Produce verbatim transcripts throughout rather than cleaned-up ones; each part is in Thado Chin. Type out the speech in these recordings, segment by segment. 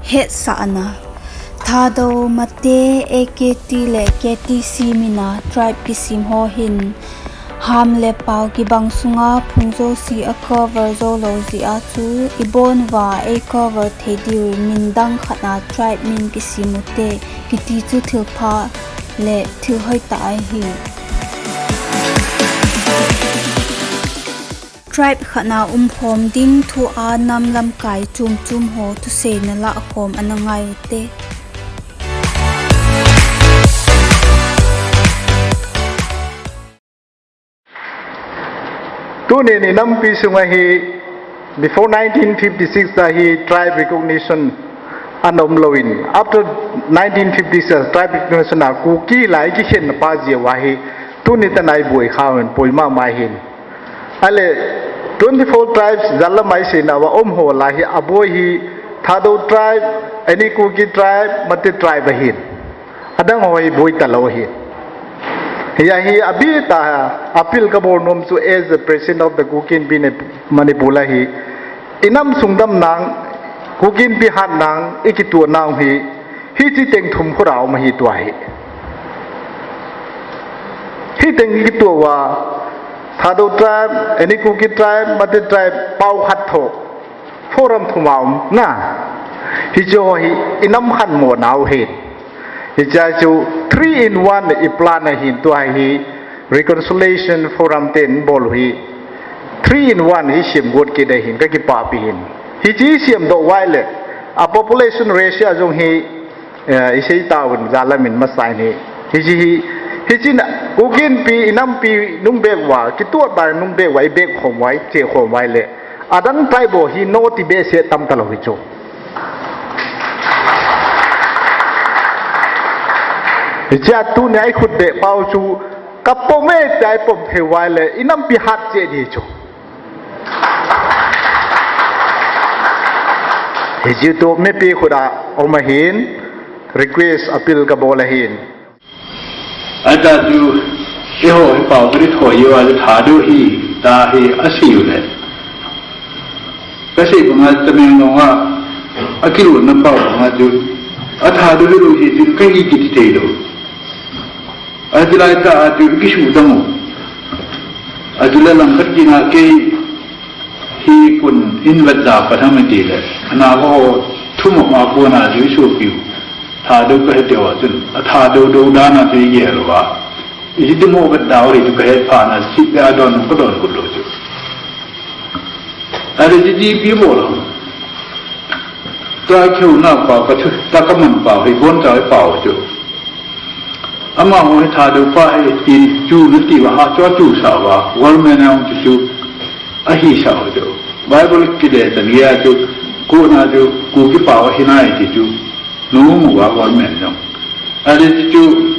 Hetsahna. Thadou, Mate, A K T le K T C mina tribe kisem ho hin ham le pao kibang sunga phung jouse a cover jou lou jeh a chu ibon uva ei cover thei diu min dang khat a tribe min kisem ute kiti chu thilpha le thil hoitah ahi. Tribe khat na umkhom ding thu a nam lamkai chom chom ho thusei na lah khom ana ngai ute. Tuni ni nampi sunga hi before nineteen fifty-six a hi tribe recognition ana um lou in, after nineteen fifty-six tribe recognition a Kuki lai kikhen na pa jeh uva hi tuni tana iboi kha un poi mama hin. Ale, twenty-four tribes jalla mai se na uva um ho la hi, aboi hi Thadou tribe, Any Kuki tribe, Mate tribe ahin. Adang ho hi boi talou hi. Hia hi abita appeal kabol nom chu as the president of the Kuki Inpi Manipur la hi. Inam sung dam nang, Kuki Inpi hat nang, ikituah nang hi. Hichi teng thum khura um ahi tua hi. Hiteng ikituah uva, Thadou tribe, Any Kuki tribe, Mate tribe, pao khat tho. Forum thum a um na. Hichu hi inam khat mo nau hi. Hicha chu three in one i plan ahin tua hi reconciliation forum ten bol hi. Three in one hi siam got kit ahin ka kipapi hin. Hichi siam doh uva le a population ratio jong hi Eh, isei tauvin jalamin masang hi. Hichi hi, hichi na, Kuki Inpi, inampi nung bek uva, kituah bar nung bek uva, ibek khom uva, iche khom uva le. Adang tribe ho hi no ti behseh tam talou hi chu. Hichea tuni a ikhut beh pau chu, kapom e tia ipom thei uva le, inampi hat cheh di chu. Hichu mipi khut a um ahin, request appeal kabol ahin. Achu, eiho hi pau kari thoi uva chu Thadou hi, tia hi asei u le. Kasei banga Tamenglong a, akilutna pau banga chu, a Thadou hilou hi chu kahi kiti thei lou. Achu lai tah a chu kisuhdam u. Achu le langkhat kit a kei hi kun in vet ja pat ham iti le. Ana ho thum a ma kona chu isopiu. Thadou kahi tia chun. A Thadou dou dan a chu igel uva. Iti mo vet da ri chu kahet phat na sih le adon kadon kut lou chu. Are ji ji pi bol. Tua keu na pa ka chu, ta ka man pa, hi bon ta pa chu. Amaho hi Thadou pa hi ti chu na ti uva ha chu chu sa uva, government a chu chu ahi sa uva chu. Bible kile tan ya chu, kona chu, Kuki pa hi nai ti chu, nu mu uva government jong. Are chu,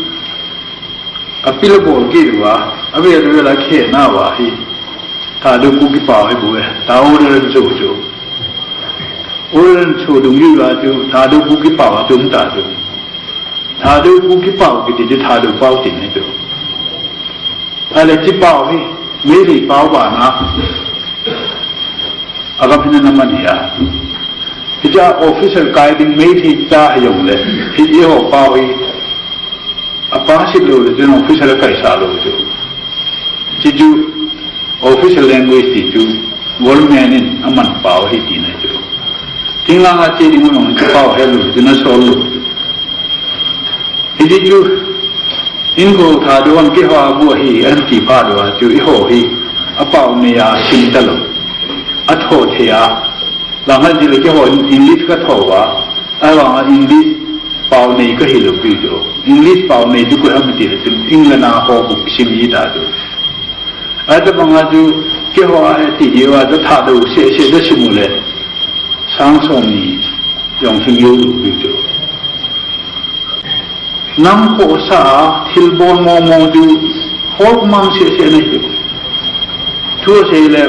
Appeal abol kit uva, avel vel a khe na uva hi. Thadou Kuki pau hi bou e, ta order chu chu. Order chu dung uva chu, Thadou Kuki pau a tum ta chu. Thadou Kuki pau kiti chu Thadou pau tin hi chu. Ale chi pau hi, Meitei pau bana. Agam hina na man hi a. Hicha official kai ding Meitei cha hi jong le. Hi eiho pau hi. Apa sit lou le chun official kaisa lou chu. Chi chu official language ti chu government in aman pau hi tina chu. Thinglhang a che ding ulong chu pau helou le chun asol lou chu. Hiti chu in ho Thadou hon keiho a bu ahi an ti phat uva chu eiho hi apau nei a sim talou. Atho thei a. Lang hal jile keiho English katho uva. Ahivanga English pau nei kahi lou pi chu. English pau nei chu koi ham ti le chun England a ho bu sim hi ta chu. Atabanga chu keiho a ti hi uva chu Thadou seh seh da sim u le. Sang som ni jong hing jou lou pi chu. Nang khohsah a, thilbol mong mong chu, hol mang seh seh nei chu. Thu asei le,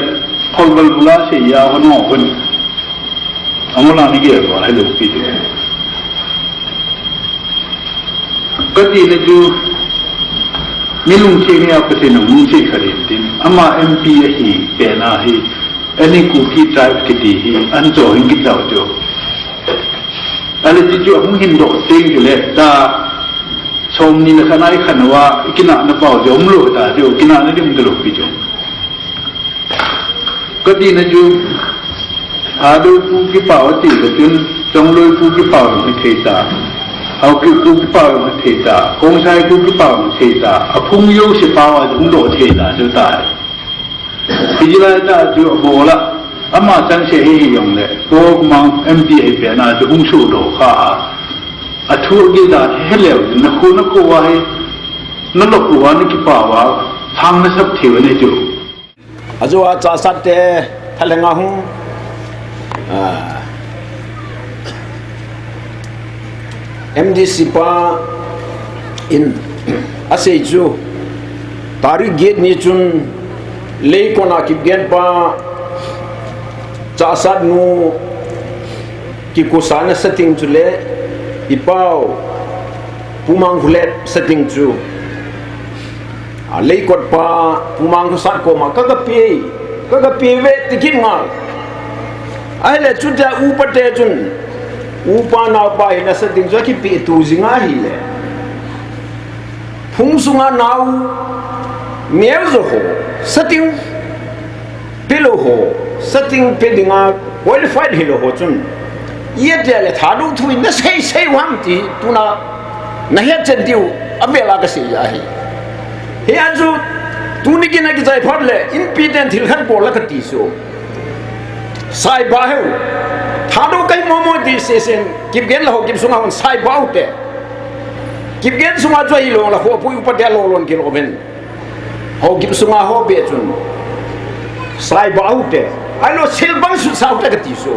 khol bal bula sei a, hon o hon. Amol a ni gel uva, helou pi chu. Kati na chu, mi lungthim a Pathen in hung sei kha ding tin, ama M P ahi, pen ahi, Any Kuki tribe kiti hi, an cho hing kit lou chu. Ale ti chu ahung hin doh teng chu le ta, som ni le khat a i khan uva, i kinahna pau chu umlou ta chu, kinahna ding umta lou pi chu. Ka tina chu, Thadou pu kipau ati le chun, Chongloi pu kipau le thei ta, Haokip pu kipau le thei ta, Khongsai pu kipau le thei ta, aphung jouse pau a hung doh thei ta chu tai. Hijeh a chu abola, ama chang se hi hi jong le, Pu Mang M P hi pen a chu hung sudoh kha a. Athu agil dan hi heleu, na khu na khu a hi, na lop uva na kipau a, phang na sap thei u ahi chu. Ajo a Chassad te, Thalheng a hung, ah, M D C pa in asei chu, tarik get ni chun Leikon a Kipgen pa Chassad nu kikhusa na setting chu le i pau Pu Mangkholet setting chu, a, Leikot pa Pu Mangkhosat koma ka, ka pe, ka, ka pe ve ti kit ngal. Ahile chutia upa te chun, upa naopa hi na setting chu akipe tu jing ahile, phung sunga nao neo jo ho setting pe lou ho, setting pe dinga qualified hilou ho chun, itia le Thadou thu in na sei sei u ham ti tuna na hetchen diu avel a ka sei ahi. Hia chu tuni kin a kichai phat le inpi ten thil khat bol la ka ti chu. Saiba heu. Thadou kahi momo ti sesen, Kipgen le Haokip sunga hon saiba u te. Kipgen sunga chu ahilou le Haokip upa te lolon kilou ven. Haokip sunga ho be chun saiba u te, ahilou silbang sut sa u te ka ti chu.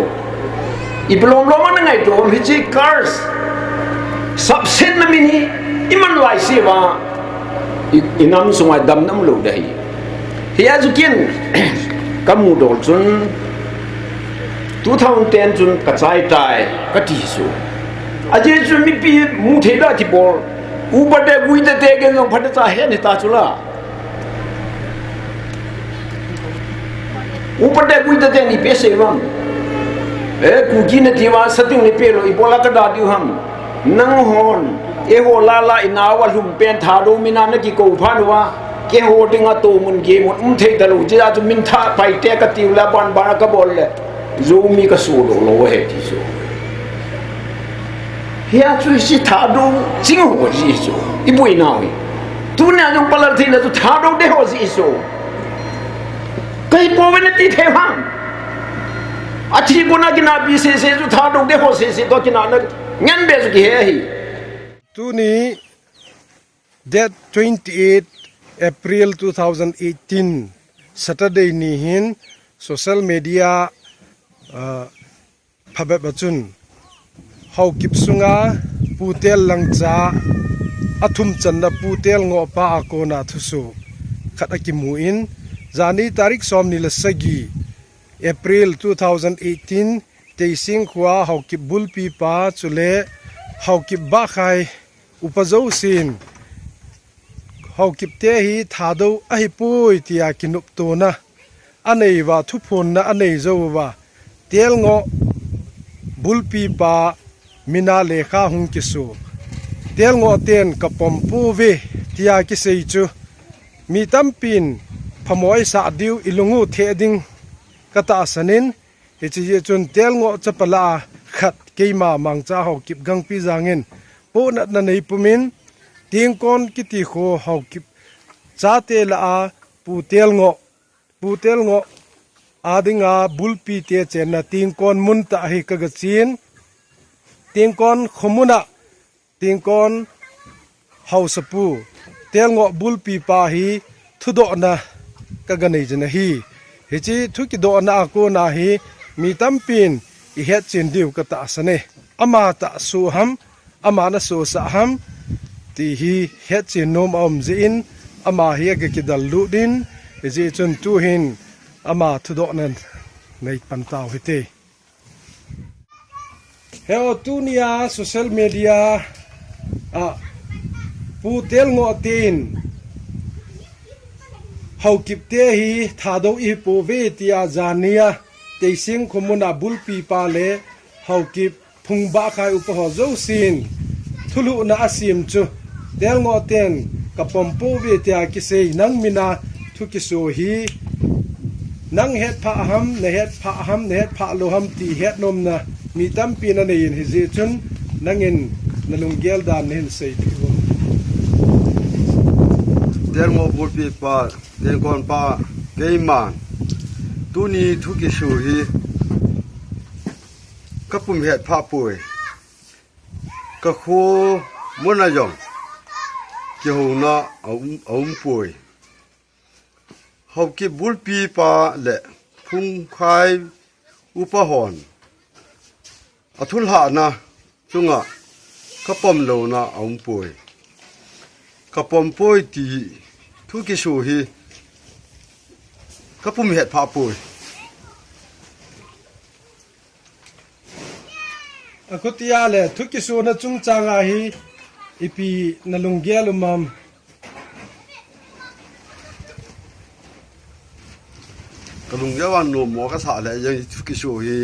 Ipi lom lom a na ngaito ham hiche curse, sapsetna min hi iman lai se uva, i, i nam sunga damna umlou ding ahi. Hia chu kin ka mudol chun two thousand ten chun ka chai tai ka ti chu. Ajeh chu mipi mu thei la ti bol. Upa te, guite te ken jong phatecha hen hita chu la. Upa te, guite ten ipi asei uvem? E, Kuki nati uva setting nei pe lou, ibola ka da diu ham? Nanghon, eiho la la i nao a lhum pen Thadou min a na kikou phat uva, keiho dinga tou mun gei mun um thei talou, chea chu min thah pai te ka tiu le, ban ban a ka bol le, Zomi ka sudoh lou ahi ti chu. Hia chu hiche Thadou ching ho ji chu, i boina u hi. Tunia jong palal theina chu Thadou te ho ji chu. Kahi pouve na ti thei ham? Athi kona kinapi sese chu Thadou te ho sese toh kinahna ngen be chu kihe ahi. Tuni date twenty-eight April two thousand eighteen, Saturday ni hin social media, ah, phabep a chun Haokip sunga Pu Tel Langcha, athum channa Pu Telngoh pa a kona thusoh khat akimu in, jani tarik somni le sagi April two thousand eighteen, Teising khoa Haokip bulpi pa chule Haokip bahkhai upa jousen Haokip te hi Thadou ahipoi tia kinoptona anei uva, thuphonna anei jou uva, Telngoh bulpi pa min a lekha hung kiso, Telngoh ten ka pom pouve tia kisei chu, mi tampin phamo isah diu, ilung u theh ding ka tahsan in, hiche jeh chun Telngoh chapa lah a khat keima Mangcha Haokip Gangpijang in pohnatna nei pumin, Tingkon kiti kho Haokip chate lah a Pu Telngoh, Pu Telngoh a dinga bulpi te chenna Tingkon mun tah hi ka gachen, Tingkon khomun a Tingkon haosapu Telngoh bulpi pa hi thudohna ka ganei jin ahi. Hiche thu kidohna a kona hi mi tampin ihetchen diu ka tahsan e. Ama tah soh ham, ama na sohsah ham, ti hi hetchen nom aum jeh in, ama hi aga kidel lut in, hijeh chun tuhin ama thudohna nei pan tau hite. Heo, tunia social media a Pu Telngoh ten Haokip te hi Thadou ihi pouve tia jania Teising khomun a bulpi pa le Haokip phungbah khai upa ho jousen thulhuhna asem chu, Telngoh ten ka pom pouve tia kisei nang mina thu kiso hi, nang hetphah ham, na hetphah ham, na hetphah lou ham ti hetnomna mi tampi na nei in, hijeh chun nangin na lunggel dan nahin sei thei uvin. Telngoh bulpi pa, Tengkon pa, keiman tuni thu kiso hi ka pum hetphah poi. Ka kho muna jong kihouna a um, a um poi. Haokip bulpi pa le phungkhai upa hon a thulhahna chunga ka pom louna a um poi. Ka pom poi ti thu kiso hi ka pum hetphah poi. Akhutia le thu kisona chungchang a hi ipi na lunggel um am? Ka lunggel a nommo ka sah le jong hi thu kiso hi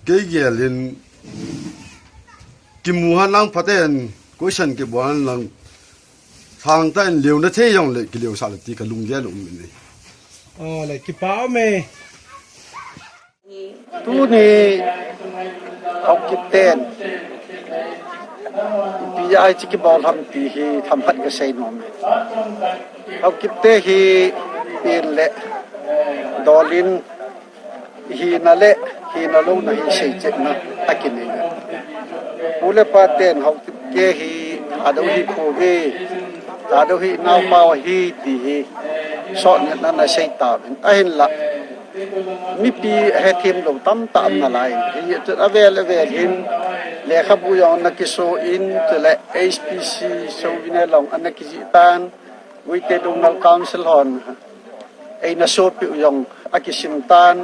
kei gel in kimu hen lang phaten, question kibol hen lang, thangtah in leuna thei jong le kileu sah le ti ka lunggel um in. O le, kipa um e. Tuni Haokip ten ipi a hiche kibol ham ti hi themkhat ka sei nom e. Haokip te hi pen le dol in hina le hina louna hi seichetna akinei e. Pu le pa ten Haokip te hi Thadou hi pu ve, Thadou hi naopa ahi ti hi sotna ana sei tauvin. Ahinla mipi hethem lou tamtah um nalai. Hijeh chun avel avel hin lekhabu jong ana kiso in, chule H P C souvenir jong ana kijih tan, Uite Doungel Council hon eina sopeh u jong akisim tan.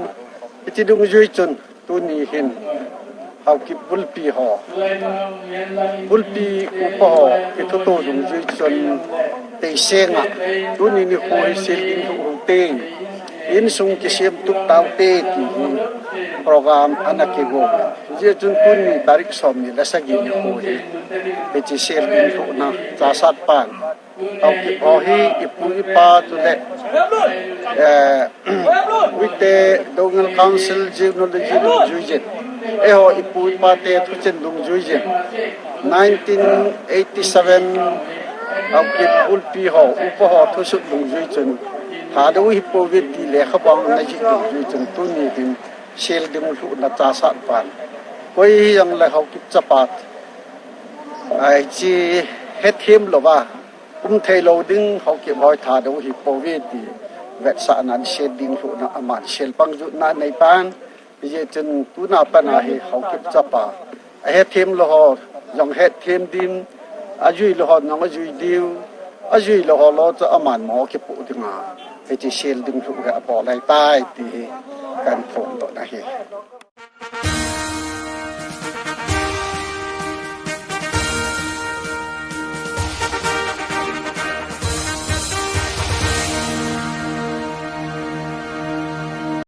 Hiche dungjui chun tuni hin Haokip bulpi ho, bulpi upa ho kithuto dungjui chun teisenga tuni nikho hi sel ding lhuh u hite, insung kisem tup taute ti hi program ana kigo. Hijeh chun tuni tarik somni le sagi nikho hi hiche sel ding lhuhna Chahsat pan Haokip ho hi ipu ipa chule, eh, Uite Doungel Council genealogy dungjui jin, eiho ipu ipa te thuchen dungjui jin, nineteen eighty-seven Haokip bulpi ho, upa ho thusut dungjui chun, Thadou hi pouve ti lekhabang ana jih dungjui chun, tuni hin sel ding lhuhna Chahsat pan, koi hijongle Haokip chapa, hiche hethem louva um thei lou ding, Haokip ho Thadou hi pouve ti vetsahnan sel ding lhuhna aman sel pang jutna anei pan. Hijeh chun tuna pana hi Haokip chapa ahethem lou ho jong hethem ding, ajui lou ho jong ajui diu, ajui lou ho lou chu aman mo kipoh dinga hiche sel ding lhuh hi abol ahitai ti hi kahin phongdohna ahi.